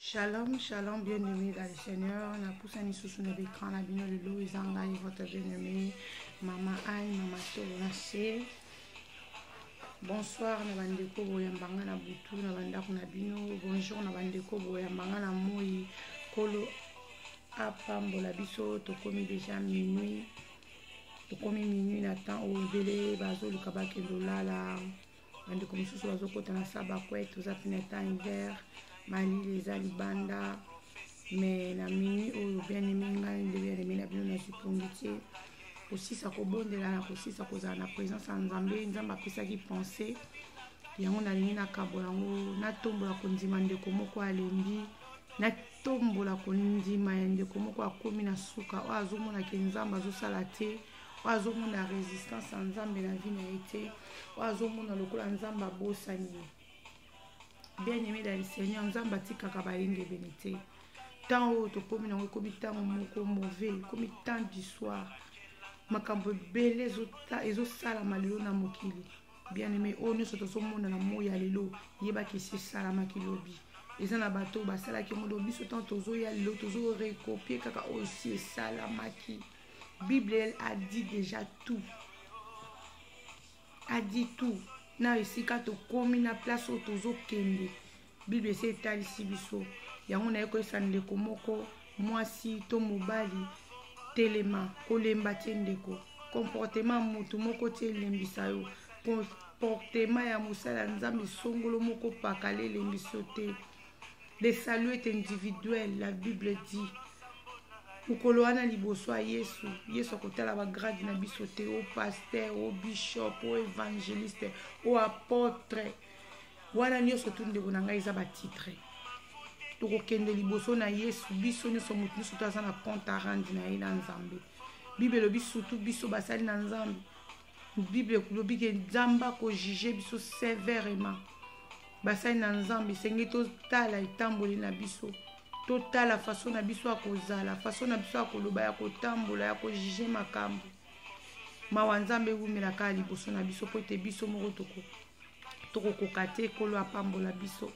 Shalom, shalom, bien-aimé dans le Seigneur. Napusani lisusu na l'écran na bino lelo eza ngai votre bien-aimé Mama Anne, Mama Tolo na se. Bonsoir na bandeko boyamba nga na butu na bandako na bino. Bonjour na bandeko boyamba nga na moi. Kolo apambola biso tokomi déjà minuit. Tokomi minuit na temps oyo ebele bazoluka bakende olala. Bandeko mosusu bazokota na sa bakwe toza mpe na temps hiver malili eza libanda me na minuit oyo bien aime ngai nde bien aime na bino nazwi pongi te kosisa kobondela na kosisa kozala na présence ya nzambe. Nzambe apesaki pensée yango nalingi nakabola yango natombola kondima ndeko moko alembi natombola kondima ya ndeko moko akomi na suka oyo azomona ke nzambe azosala te oyo azomona résistance ya nzambe na vie na ye te oyo azomona lokola nzambe abosani ye. Bien aimé dans le Seigneur, nzambe atikaka bayengebene te. Ntango oyo tokomi nango ekomi ntango moko mauvais, ekomi temps du soir. Makambo ebele ezosalama lelo na mokili. Bien aimé, oyo nyonso tozomona na moi ya lelo, yebaki esi esalamaki lobi. Eza na bato oyo basalaki yango, donc biso ntango tozoya lelo tozorecopie kaka oyo esi esalamaki. Bible elle a dit déjà tout. A dit tout. Na esika tokomi na place oyo tozokende, Bible esi etalisi biso yango. Naye koyesa ndeko moko mwasi to mobali, telema, kolemba te ndeko. Comportement motu moko te elembisa yo. Comportement ya mosala ya nzambe songolo moko pakala elembisi yo te. Le salut est individuel, la Bible dit. Mokolo wana liboso ya Yesu, Yesu akotala bagrade na biso te, o pasteur, o bishop, o évangéliste, o apôtre. Wana nyonso tu ndeko na ngai eza batitre. Tokokende liboso na Yesu, biso nyonso, moto nyonso to aza na compte à rendre na ye na Nzambe. Bible elobi surtout biso basali na Nzambe. Bible elobi ke Nzambe akojuge biso sévèrement. Basali na Nzambe esengeli totala etamboli na biso, totala façon na biso ya kozala, façon na biso ya koloba, ya kotambola, ya kojuge makambo. Mawa Nzambe ewumelaka kaka liboso na biso mpo ete biso moko tokokoka te. Nkolo apambola biso.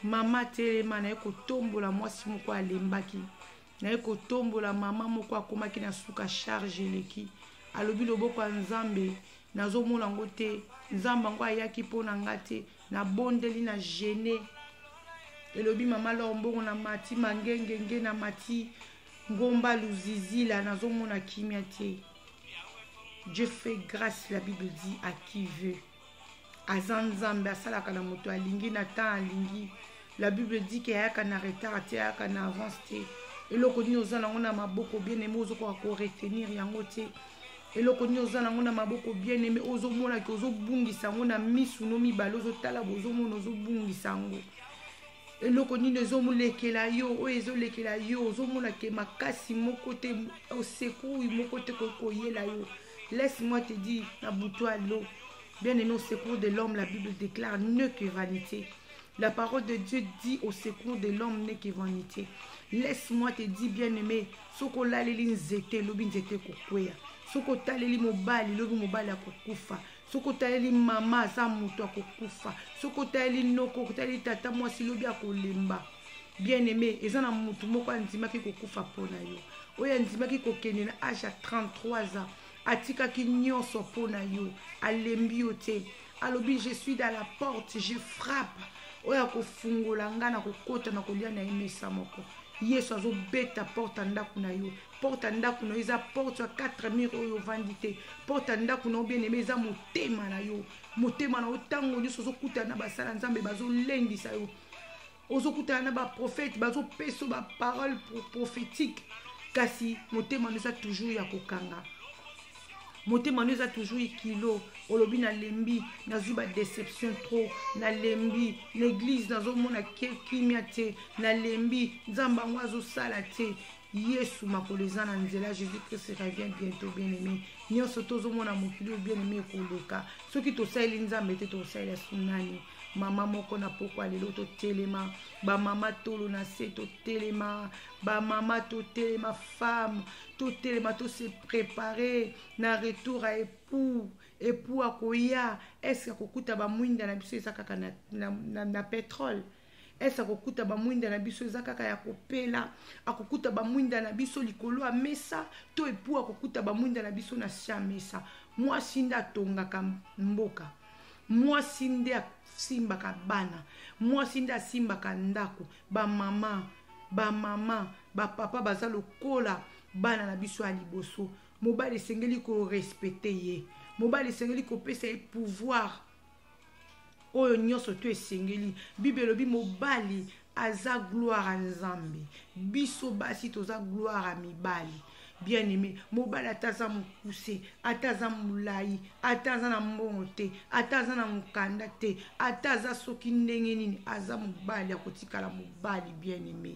Mama telema, naye kotombola mwasi moko alembaki, naye kotombola mama moko akomaki na suka, charge eleki. Alobi loboko ya Nzambe nazomona yango te, Nzambe yango ayaki mpo na nga te, nabondeli na gene. Elobi mama lor mbongo na mati mangengenge na mati ngomba luzizila, nazomona kimia te. Dieu fait grâce, la Bible dit, à qui veut. Aza Nzambe asalaka na moto alingi na temps alingi. La Bible dit ke ayaka na retard te, ayaka na avance te. Eloko nini oza nango na maboko, bien aimé, ozokoka koretenir yango te? Eloko nini oza nango na maboko, bien aimé, ozomona ke ozobungisa yango na misu no mibale, ozotala bozomona ozobungisa yango? Eloko nini ezolekela yo, oyo ezolekela yo, ozomona ke makasi moko te, osekui moko te koyela yo? Laisse-moi te dire na butu alo, bien aimé, au secours de l'homme, la Bible déclare, n'est que vanité. La parole de Dieu dit, au secours de l'homme n'est que vanité. Laisse-moi te dire, bien aimé, soki olaleli nzete, lobi nzete ekokweya. Soki otaleli mobali, lobi mobali akokufa. Soki otaleli mama, aza moto akokufa. Soki otaleli noko, otaleli tata mwasi, lobi akolemba. Bien aimé, eza na motu moko andimaki kokufa mpo na yo, oyo andimaki kokende na age ya 33 ans, atikaki nyonso mpo na yo, alembi yo te. Alobi, je suis dans la porte, je frappe, oyo akofungola nga na kokota na kolia na ye mesa moko. Yesu azobeta porte ya ndako na yo. Porte ya ndako na yo eza porte ya 4 mur oyo ovandi te. Porte ya ndako na yo, bien aimé, eza motema na yo. Motema na yo, ntango nyonso ozokutana na basala Nzambe bazolendisa yo, ozokutana na baprofete bazopesa yo baparole prophétique, kasi motema no eza toujours ya kokanga, motema no eza toujours kilo. Olobi nalembi, nazwi badéception trop, nalembi na église, nazomona kimia te, nalembi, Nzambe yango azosala te. Yesu makolo eza na nzela. Jésus Christ revient bientôt, bien aimé. Nyonso tozomona mokili oyo, bien aimé, ekoleka. Soki tosaleli Nzambe te, tokosalela sunani? Mama moko na pokwa lelo, totelema. Bamama tolo na se, totelema. Bamama totelema, femme totelema, tose prépare na retour ya époux. Époux akoya, est-ce akokuta bamwinda na biso eza kaka na pétrole? Ese akokuta bamwinda na biso eza kaka ya kopela? Akokuta bamwinda na biso likolo ya mesa to epu akokuta bamwinda na biso na se ya mesa? Mwasi nde atongaka mboka, mwasi nde asimbaka bana, mwasi nde asimbaka ndako. Bamama, bamama, bapapa baza lokola bana na biso ya liboso. Mobali esengeli korespecte ye, mobali esengeli kopesa ye pouvoir oyo nyonso to esengeli. Bible elobi mobali aza gloire ya Nzambe, biso basi toza gloire ya mibali. Bien aimé, mobali ata aza mokuse, ata aza molai, ata aza na mbongo te, ata aza na mokanda te, ata aza soki ndenge nini, aza mobali, akotikala mobali. Bien aimé,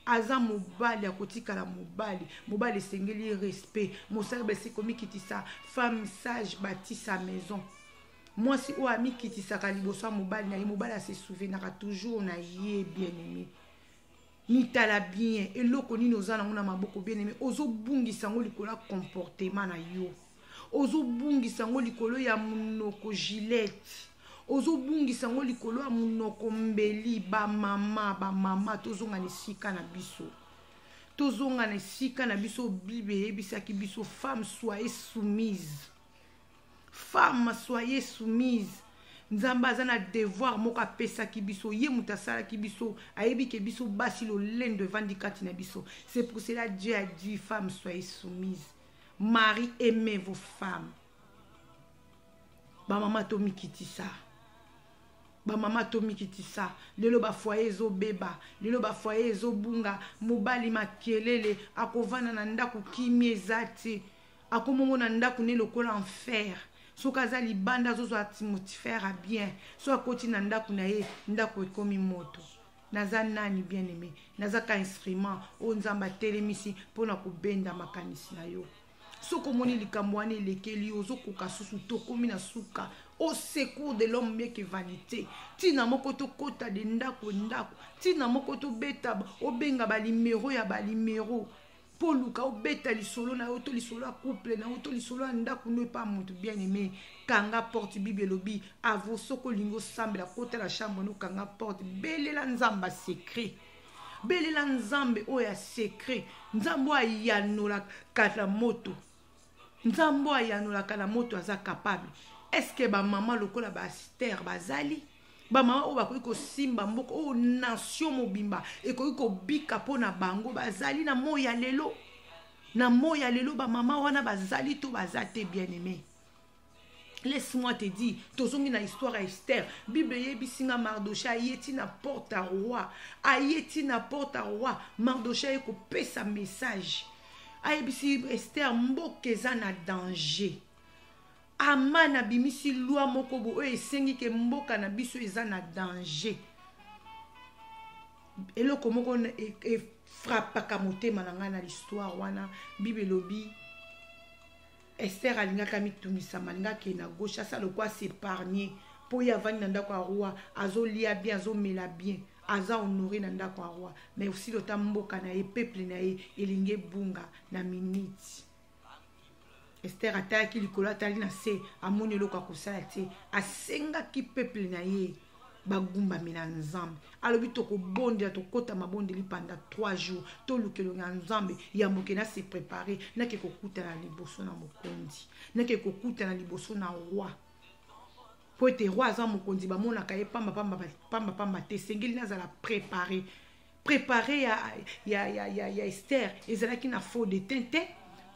aza mobali, akotikala mobali. Mobali esengeli respect. Mosali basi komikitisa. Femme sage bâtit sa maison. Mwasi oyo amikitisaka liboso ya mobali na ye, mobali ase souvenaka toujours na ye. Bien aimé, mitala bien, eloko nini oza nango na maboko? Bien aimé, ozobungisa yango likolo ya comportement na yo, ozobungisa yango likolo ya monoko gilette, ozobungisa yango likolo ya monoko mbeli. Bamama, bamama, tozonga na esika na biso, tozonga na esika na biso. Bible eyebisaki biso: femme, soyez soumise, femme, soyez soumise. Nzambe aza na devoir moko apesaki biso. Ye moto asalaki biso, ayebi ke biso basi lolendo evandi kati na biso. C'est pour cela Dieu a dit: femme, soyez soumise, mari, aimez vos femmes. Bamama, tomikitisa. Bamama, tomikitisa. Lelo bafoyer ezobeba, lelo bafoyer ezobunga. Mobali makelele, akovanda na ndako kimi eza te, akomongo na ndako ne lokola enfer. Soki aza libanda, azozwa atmosphère ya bien. So akoti na ndako na ye, ndako ekomi moto. Naza nani, bien aimé? Naza ka instrument oyo Nzambe atelemisi mpona kobenda makanisi na yo. Soki omoni likambo wana elekeli yo, ozokoka susu, tokomi na suka. Au secours de l'homme mieux que vanité. Ntina moko tokɔta de ndako ndako, ntina moko tobeta, obenga banuméro ya banuméro mpo oluka obeta lisolo na yo, to lisolo ya couple na yo, to lisolo ya ndako no epa moto. Bien aimé, kanga porte. Bible elobi avo, soki olingi osambela, kota na chambre no, kanga porte, belela Nzambe ya secret, belela Nzambe oyo ya secret, Nzambe oyo ayanolaka na moto, Nzambe oyo ayanolaka na moto, aza capable. Est-ce bamama lokola baEsther bazali? Bamama oyo bakoki kosimba mboka oyo, nation mobimba ekoki kobika mpo na bango, bazali na moi ya lelo? Na moi ya lelo, bamama wana bazali to baza te? Bien aimé, laisse-moi te dire, tozongi na histoire ya Esther. Bible eyebisi nga Mardoche aye ti na porte ya roi, aye ti na porte ya roi. Mardoche aye kopesa message, ayebisi Esther: mboka eza na danger. Aman abimisi loi moko bo oyo esengi ke mboka na biso eza na danger. Eloko moko efrappaka motema na ngai na l'histoire wana, Bible elobi Ester alingaki amitungisama, alingaki akende na gauche, asala lokwa s'épargner, mpo ye avandi na ndako ya roi, azolia bien, azomela bien, aza honoré na ndako ya roi. Mais aussi lota mboka na ye, peuple na ye elingi ebunga na minute. Ester atalaki likolo, atali na se, amoni eloko akosala te. Asengaki peuple na ye bagumbamela Nzambe. Alobi: tokobondela, tokɔta mabondeli pendant 3 jours, toluka elongi ya Nzambe yambo ke na se prépare, nake kokutana liboso na mokonzi, nake kokutana liboso na roi, po ete roi aza mokonzi, bamonaka ye pamba pamba pamba pamba te. Esengeli nazala préparé. Préparé ya Ester ezalaki na fond de teint te,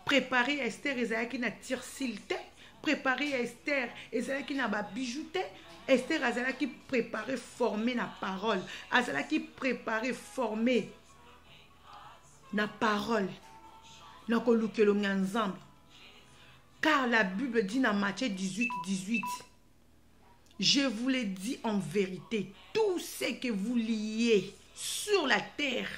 préparé ya Ester ezalaki na tire-cils te, préparé ya Ester ezalaki na babijoux te. Ester azalaki préparé, formé na parole, azalaki préparé, formé na parole, na koluka elongi ya Nzambe. Car la Bible dit na Matthieu 18 18: je vous le dis en vérité, tout ce que vous liez sur la terre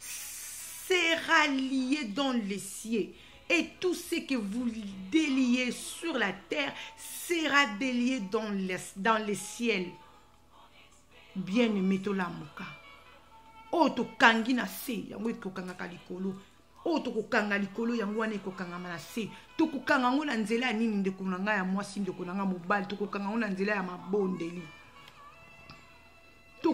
sera lié dans les cieux. Et tout ce que vous déliez sur la terre sera délié dans les ciels. Bien-aimé, tolamuka. Oyo tokangi na se, yango ekokangaka likolo. Oyo tokokanga likolo, yango wana ekokangama na se. Tokokanga yango na nzela ya nini, ndeko na ngai ya mwasi, ndeko na ngai mobali? Tokokanga yango na nzela ya mabondeli.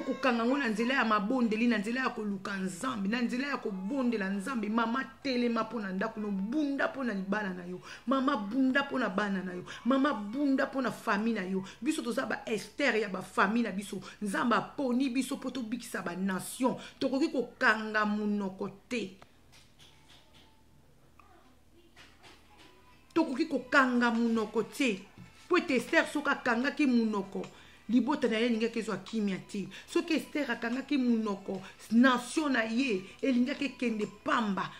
Tokokanga yango na nzela ya mabondeli, na nzela ya koluka Nzambe, na nzela ya kobondela Nzambe. Mama, telema mpo na ndako no, bunda mpo na libala na yo. Mama, bunda mpo na bana na yo. Mama, bunda mpo na famille na yo. Biso toza ba Esther ya ba famille na biso. Nzambe aponi biso mpo tobikisa ba nation. Tokoki kokanga monoko te. Tokoki kokanga monoko te. Mpo ete Esther soki akangaki monoko, libota na ye elingaki ezwa kimia te. Soki Esther akangaki monoko, nation na ye elingaki ekende pamba.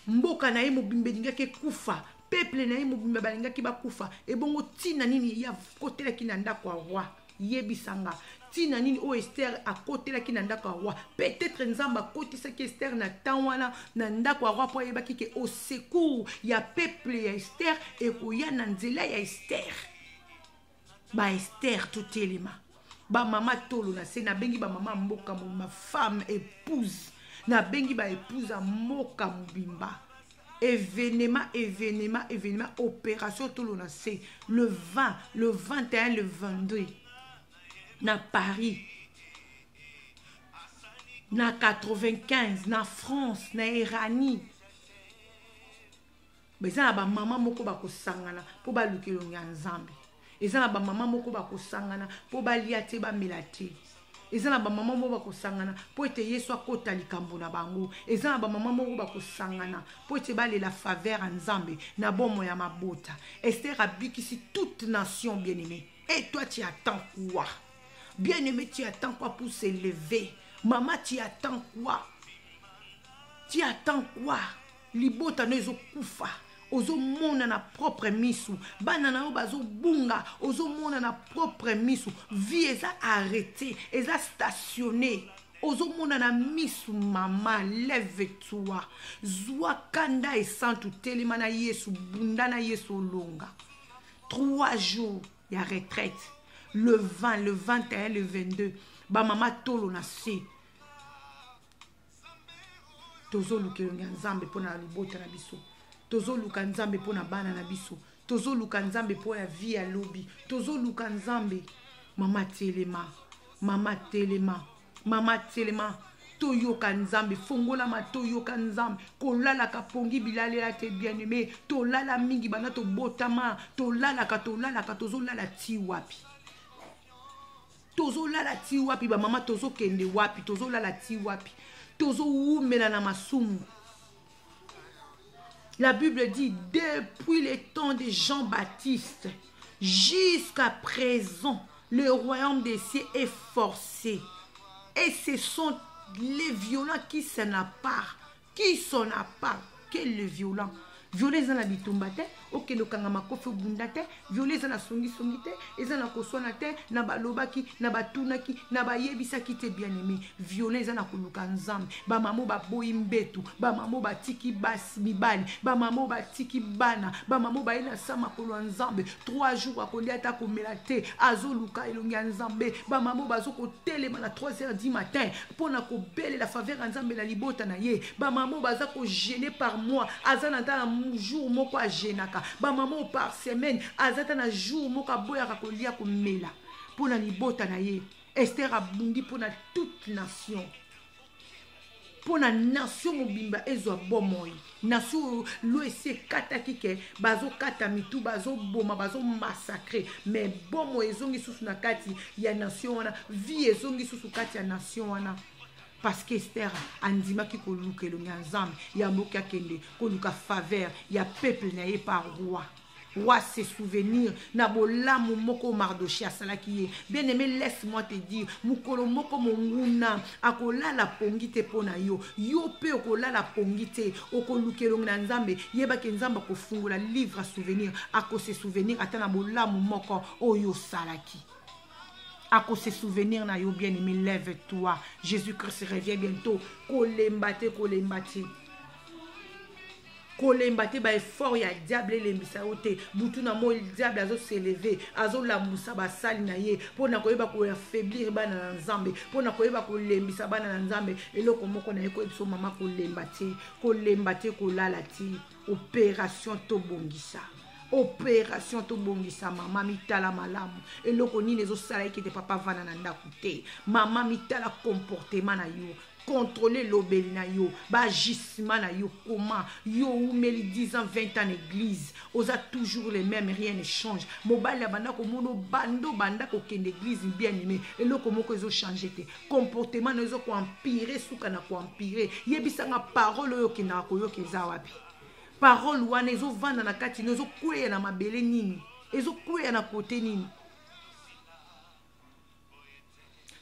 Mboka na ye mobimba elingaki ekufa. Peuple na ye mobimba balingaki bakufa. Ebongo ntina nini ye akotelaki na ndako ya roi? Yebisanga ntina nini oyo Esther akotelaki na ndako ya roi? Peut-être Nzambe akotisaki Esther na temps wana na ndako ya roi mpo ayebaki ke au secours ya peuple ya Esther ekoya na nzela ya Esther. Ba Esther totelema, ba mama tolo na se. Nabengi ba mama mboka mobimba, femme épouse, nabengi ba épouse ya mboka mobimba. Événement, événement, événement, opération tolo na se, le 20, le 21, le 22 na Paris, na 95, na France, na Irani. Eza na bamama moko bakosangana mpo baluka elongi ya Nzambe. Eza na bamama moko bakosangana mpo balia te, bamela te. Eza na bamama moko bakosangana mpo ete Yesu akota likambo na bango. Eza na bamama moko bakosangana mpo ete balela faveur ya Nzambe na bomoi ya mabota. Esther abikisi toute nation, bien-aimé. Et toi, tu attends quoi? Bien-aimé, tu attends quoi pour se lever? Maman, tu attends quoi? Tu attends quoi? Libota no ezokufa, ozomona na propre misu, bana na yo bazobunga, ozomona na propre misu, vie eza arrêté, eza stationné, ozomona na misu. Mama, lève-toi, zwa kanda esantu, telema na Yesu, bunda na Yesu, olonga. 3 jours ya retraite, le 20, le 21, le 22, bamama tolo na se, tozoluka elongi ya Nzambe mpo na libota na biso, tozoluka Nzambe mpo na bana na biso, tozoluka Nzambe mpo ya vie ya lobi, tozoluka Nzambe. Mama telema, mama telema, mama telema, toyoka Nzambe, fongolama, toyoka Nzambe. Kolalaka pongi bilalela te, bien-aimé. Tolala mingi banda tobotama, tolalaka, tolalaka, tozolala ti wapi? Tozolala ti wapi? Bamama, tozokende wapi? Tozolala ti wapi? Tozowumela na masumu. La Bible dit, depuis le temps de Jean-Baptiste jusqu'à présent, le royaume des cieux est forcé. Et ce sont les violents qui s'en apparent. Qui s'en apparent? Quel le violent? Violent eza na bitumba te, okende okanga makofi obunda te. Violent eza na songisongi te, eza na koswana te, na balobaki, na batunaki, na bayebisaki te, bien-aimé. Violent eza na koluka Nzambe. Bamama baboyi mbetu, bamama batiki basi mibali, bamama batiki bana, bamama baye na sa makolo ya Nzambe. 3 jours akolia ata komela te, azoluka elongi ya Nzambe. Bamama bazokotelema na 3 heures du matin mpona kobelela faveur ya Nzambe na libota na ye. Bamama baza kojeûner par mois, aza na ta na jour moko ajeûnaka. Bamama par semaine aza ta na jour moko aboyaka kolia komela mpona libota na ye. Esther abundi mpona toute nation, mpona nation mobimba ezwa bomoi. Nation oyo lo esi ekataki ke bazokata mitu, bazoboma, bazomassacre, mais bomoi ezongi susu na kati ya nation wana, vie ezongi susu kati ya nation wana, parce que Esther andimaki koluka elongi ya Nzambe. Ya mboki akende koluka faveur ya peuple na ye par roi. Roi se souvenir na bolamu moko Mardoché asalaki ye. Bien aimé, laisse-moi te dire, mokolo moko monguna akolala pongi te mpo na yo, yo mpe okolala pongi te, okoluka elongi na Nzambe. Yebaki Nzambe akofungola livre ya souvenir, akose souvenir ata na bolamu moko oyo osalaki, akose souvenir na yo. Bien aimé, lève-toi, Jésus-Christ revient bientôt. Kolemba te, kolemba te, kolemba te. Baeffort ya diable elembisa yo te. Butu na moi diable azos'élever, azolamusa basali na ye mpona koyeba koaffaiblir bana na Nzambe, mpona koyeba kolembisa bana na Nzambe. Eloko moko na ye koyebiso, mama, kolemba te, kolemba te, kolala te. Opération tobongisa. Operation tobongisa. Mama, mitala malamu. Eloko nini ezosala ekete papa avanda na ndako te? Mama, mitala comportement na yo, contrôle elobeli na yo, baagissement na yo. Comment yo oumeli 10 ans, 20 ans na église, oza toujours le même, rien ne change? Mobali abanda komona obanda obanda kokende église, bien aimé, eloko moko ezochange te. Comportement na yo ezokoempire, suka na koempire. Yebisanga, parole oyo okendaka koyoka eza wapi? Parole wana ezovanda na kati no, ezokweya na mabele nini, ezokweya na kote nini?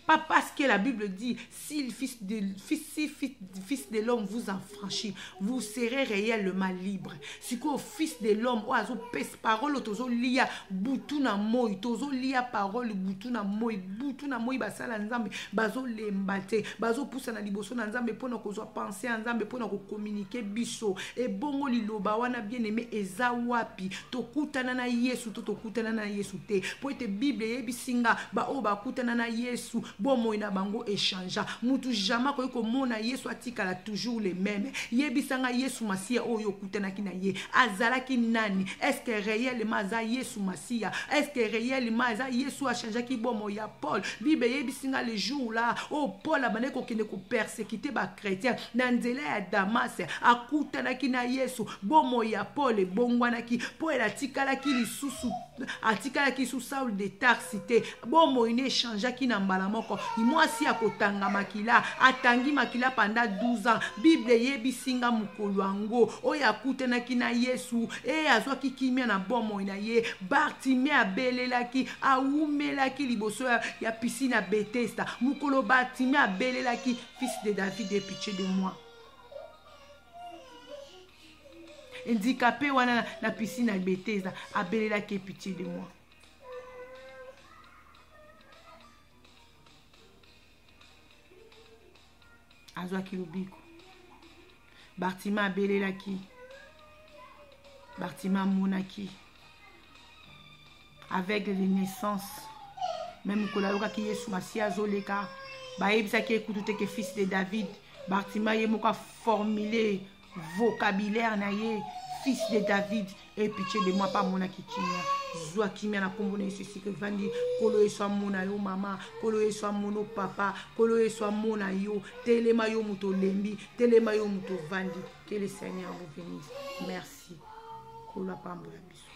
Pas parce que la Bible dit, si le fils de, fils, si fils, fils de l'homme vous affranchit, vous serez réellement libre. Sikoyo fils de l'homme oyo azopesa parole oyo tozolia butu na moi, tozolia parole butu na moi, butu na moi, basala Nzambe bazolemba te, bazopusana liboso na Nzambe mpona kozwa pensée ya Nzambe, mpona kocommuniquer biso. Ebongo liloba wana, bien aimé, eza wapi? Tokutana na Yesu to tokutana na Yesu te? Mpo ete Bible eyebisi nga, baoyo bakutana na Yesu, bomoi na bango echangea. Mutu jamais akoki komona Yesu atikala toujours le même. Yebisanga, Yesu Masiya oyo okutanaki na ye azalaki nani? Est ce que réellement aza Yesu Masiya? Est ce que réellement aza Yesu achangeaki bomoi ya Paul? Bible eyebisi nga, le jour là oyo Paul abandaki kokende kopersécuter bachrétien na nzela ya Damas, akutanaki na Yesu, bomoi ya Paul ebongwanaki. Mpo ele atikalaki lisusu, atikalaki lisusu Saul de Tarse te. Bomoi ne echangeaki na mbala moko. Mwasi ya kotanga makila, atangi makila pendant 12 ans, Bible eyebisi nga, mokolo yango oyo akutanaki na Yesu e, azwaki kimia na bomoi na ye. Bartime abelelaki, awumelaki liboso ya piscine ya Betesda. Mokolo Bartime abelelaki: "Fils de David, aie pitié de moi", handicapé wana na piscine ya Betesda abelelaki: "Aie pitié de moi", azwaki lobiko. Bartime abelelaki, Bartime amonaki, aveugle de naissance. Même mokolo ayokaki Yesu Masiya azoleka, bayebisaki ekutu te ke fils de David. Bartime ye moko aformule vocabulaire na ye: "Fils de David, aie pitié de moi." Mpe amonaki kimia. Zwa kimia na nkombo na Yesu esika evandi. Nkolo Yesu amona yo mama, Nkolo Yesu amona papa, Nkolo Yesu amona yo. Telema yo moto olembi, telema yo moto ovandi. Que le Seigneur vous bénisse. Merci. Nkolo apambola biso.